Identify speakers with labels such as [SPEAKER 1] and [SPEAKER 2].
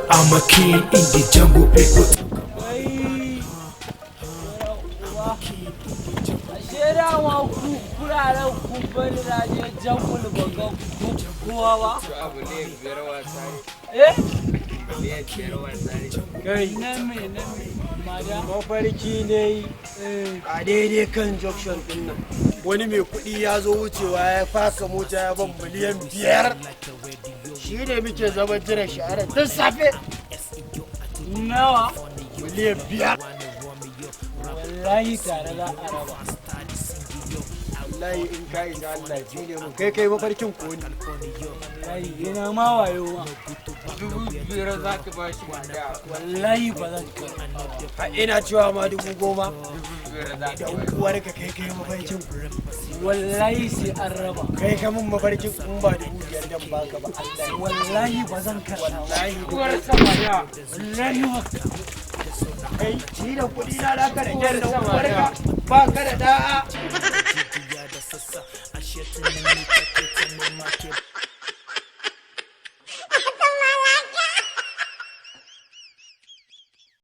[SPEAKER 1] I'm a king in the jungle. People
[SPEAKER 2] Wai, ashe dama ku kuraren kun bari na je jungle ban ga kowa ba.
[SPEAKER 3] Abu ne biyar wasa.
[SPEAKER 2] Eh?
[SPEAKER 3] 5 miliyan wasa ne.
[SPEAKER 2] Kai. Na me, na me? Mada.
[SPEAKER 4] Mafarki ne a daidai kan junction din nan, wani mai kuɗi ya zo wucewa, ya faka mota, ya ban 5 miliyan. Shi ne muke zaman jiran shi a tun safe.
[SPEAKER 2] Nawa?
[SPEAKER 4] 5 miliyan.
[SPEAKER 2] Wallahi tare za a raba.
[SPEAKER 4] Wallahi in ka isa, Allah ji ne mu kai kai mafarkin ko ni.
[SPEAKER 2] Wallahi yana ma wayo ma.
[SPEAKER 3] 5,000 za ka ba shi mada.
[SPEAKER 2] Wallahi ba zan karɓa ba.
[SPEAKER 4] Ha, ina cewa ma 10,000.
[SPEAKER 3] 5,000 za
[SPEAKER 4] Da
[SPEAKER 3] ka ba shi.
[SPEAKER 4] uwarka, kai kai mafarkin.
[SPEAKER 2] Wallahi sai an raba.
[SPEAKER 4] Kai ka mun mafarkin, in ba 5,000 dan baka ba, Allah.
[SPEAKER 2] Wallahi ba zan karɓa ba.
[SPEAKER 4] Wallahi
[SPEAKER 3] Uwar sama da.
[SPEAKER 2] Wallahi ba.
[SPEAKER 4] Kai ci da kuɗi na da ka da kyar da uwarka ba ka da da'a.
[SPEAKER 1] Jijiya da sassa, ashe tunani take ta nema ke.